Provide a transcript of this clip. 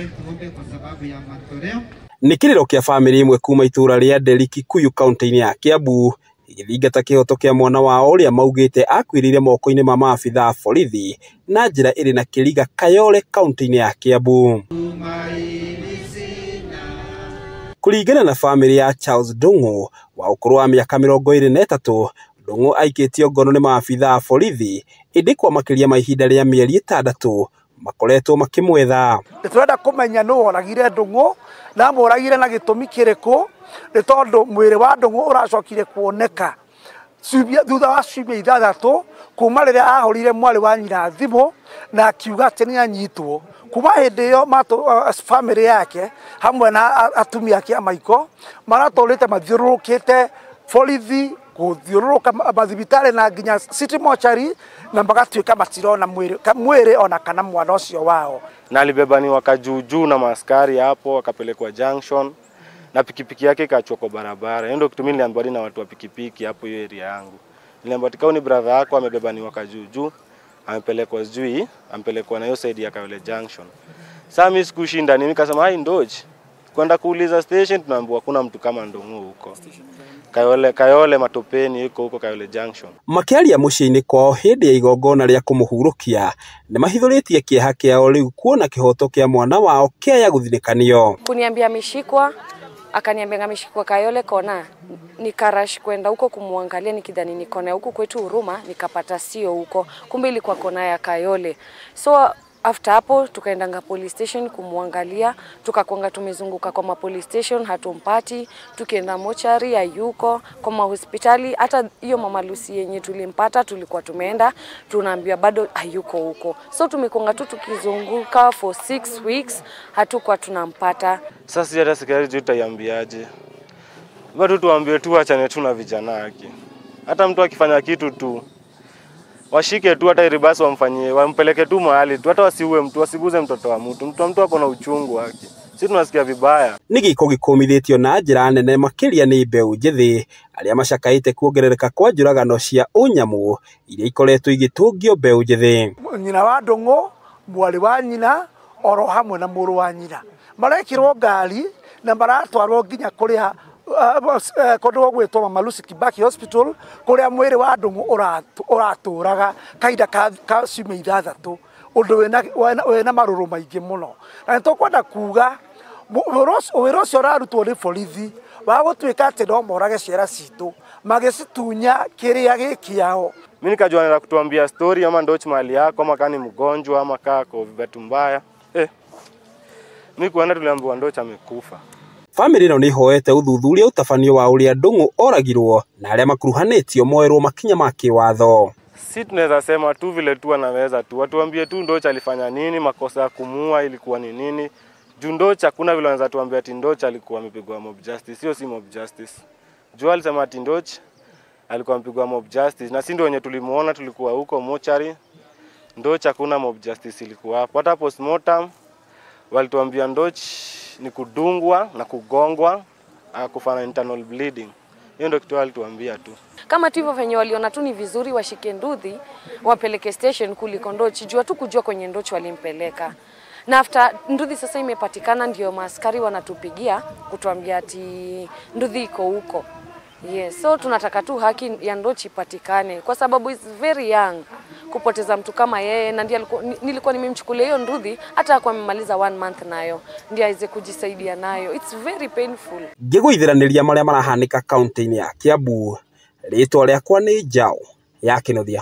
Tuombe kwa sababu ya matoleo. Nĩ kĩrĩro kĩa bamĩrĩ ĩmwe kuma itũra rĩa Nderi Kikuyu kaunti-inĩ ya Kiambu ĩgĩthingata kĩhoto kĩa mwana wao ũrĩa maugĩte akuĩrĩire moko-inĩ ma maabithaa a borithi na njĩra ĩrĩ na kĩriga Kayole kaunti-inĩ ya Kiambu. Kũringana na bamĩrĩ ya Charles Ndung'u wa ũkũrũ wa mĩaka 23, Ndung'u aikĩtio ngono nĩ maabithaa a borithi ĩndĩ kwa makĩria ma ihinda rĩa mĩeri 6 makoretwo makĩmwetha. Nĩtũrenda kũmenya nũ woragire Ndung'u na amũragire na gĩtũmi kĩrĩkũ, nĩ tondũ mwĩrĩ wa Ndung'u ũracokire kuoneka thutha wa ciumia 6 kuma rĩrĩa ahũrire mwarĩ wa nyina thimũ na akiuga atĩ nĩ anyitwo. Kuma hĩndĩ ĩyo famĩlĩ yake hamwe na atumia ake a maiko maratũrĩte mathiũrũrũkĩte borithi, gũthiũrũrũka mathibitarĩ na nginya city mortuary, na magatuĩka matirona mwĩrĩ ona kana mwana ũcio wao. Na alibebaniwa kajuujuu na maaskari hapo, akapelekwa junction na pikipiki yake ikaachwa kwa barabara. Hiyo ndio kitu mimi niliambiwa na watu wa pikipiki hapo hiyo area yangu. Niliambiwa ati ni brother yako amebebaniwa kajuujuu, amepelekwa sijui, amepelekwa na hiyo side ya Kayole Junction. Sasa mimi sikushinda, mimi nikasema hai ndoji. Kwenda kuuliza station tunaambiwa kuna mtu kama Ndung'u huko. Kayole, Kayole matopeni yuko huko Kayole Junction. Makĩaria mũciĩ-inĩ kwao hĩndĩ ya igongona rĩa kũmũhurũkia nĩmahithũrĩtie kĩeha kĩao rĩu kuona kĩhoto kĩa mwana wao kĩaya gũthinĩkanio. Kuniambia ameshikwa, akaniambia ameshikwa Kayole kona, nikarash kwenda huko kumuangalia nikidhani ni kona huko kwetu Huruma, nikapata sio huko, kumbe ilikuwa kona ya Kayole. So after hapo tukaendanga police station kumuangalia, tukakwanga tumezunguka kwa ma police station hatumpati, tukienda mochari hayuko, kwa ma hospitali hata hiyo Mama Lucy yenye tulimpata tulikuwa tumeenda tunaambiwa bado hayuko huko. So tumekwanga tu tukizunguka for 6 weeks hatukuwa tunampata. Sasa hata serikali tutaiambiaje? Bado tuambie tu achane tu na vijana wake. Hata mtu akifanya kitu tu washike tu, hata iribasi wamfanyie, wampeleke tu mahali tu, hata wasiue mtu, wasiguze mtoto wa mtu. Mtu ako na uchungu wake. Sisi tunasikia vibaya. Nĩ gĩko gĩkũmithĩtio na njĩra nene makĩria nĩ mbeũ njĩthĩ arĩa macakaĩte kuongerereka kwa njũragano cia ũnyamũ iria ikoretwo igĩtũngio mbeũ njĩthĩ. Nyina wa Ndung'u, mwarĩ wa nyina, oro hamwe na mũrũ wa nyina marekĩrwo ngari na maratwarwo nginya kũrĩa kũndũ gũgwĩtwo Mama Lucy Kibaki Hospital, kũrĩa mwĩrĩ wa Ndung'u ũratũraga kahinda ka ciumia 6, ũndũ wĩna marũrũ maingĩ mũno. Na nĩtũkwenda kuga wĩra ũcio ũrarutwo nĩ borithi wa gũtuĩka atĩ no morage ciana citũ magĩcitunya kĩrĩa gĩ kĩao. Mimi nikajua anaenda kutuambia story ama ndochi mahali yako ama kani mgonjwa ama kaa kwa vibatu mbaya. Mimi kuenda tuliambiwa ndochi amekufa. Bamĩrĩ ĩno nĩĩhoete ũthuthuria ũtabanio wa ũrĩa Ndung'u oragirwo na arĩa makuruhanĩtio moerwo makinya ma kĩwatho. Si tunaweza sema tu vile tu anaweza tu watuambie tu Ndocha alifanya nini, makosa ya kumuua ilikuwa ni nini. Juu Ndocha hakuna vile wanaweza tuambia ati Ndocha alikuwa amepigwa mob justice. Sio, si mob justice. Juu alisema ati Ndocha alikuwa amepigwa mob justice na si ndio wenye tulimuona, tulikuwa huko mochari. Ndocha hakuna mob justice ilikuwa hapo. Hata postmortem walituambia Ndocha ni kudungwa na kugongwa, kufanya internal bleeding. Hiyo ndio kitu alituambia tu. Kama tu hivyo venye waliona tu ni vizuri washike nduthi wapeleke station kuliko Ndochi, jua tu kujua kwenye Ndochi walimpeleka. Na after nduthi sasa imepatikana ndio maaskari wanatupigia kutuambia ati nduthi iko huko. Yes, so tunataka tu haki ya Ndochi ipatikane kwa sababu is very young kupoteza mtu kama yeye, na ndiye nilikuwa nimemchukulia hiyo nduthi hata kwa amemaliza 1 month nayo ndiye aweze kujisaidia nayo. It's very painful. Ngĩgũithiranĩria marĩa marahanĩka kaunti-inĩ ya Kiambu, rĩtwa rĩakwa nĩ Njaũ ya Kĩnuthia.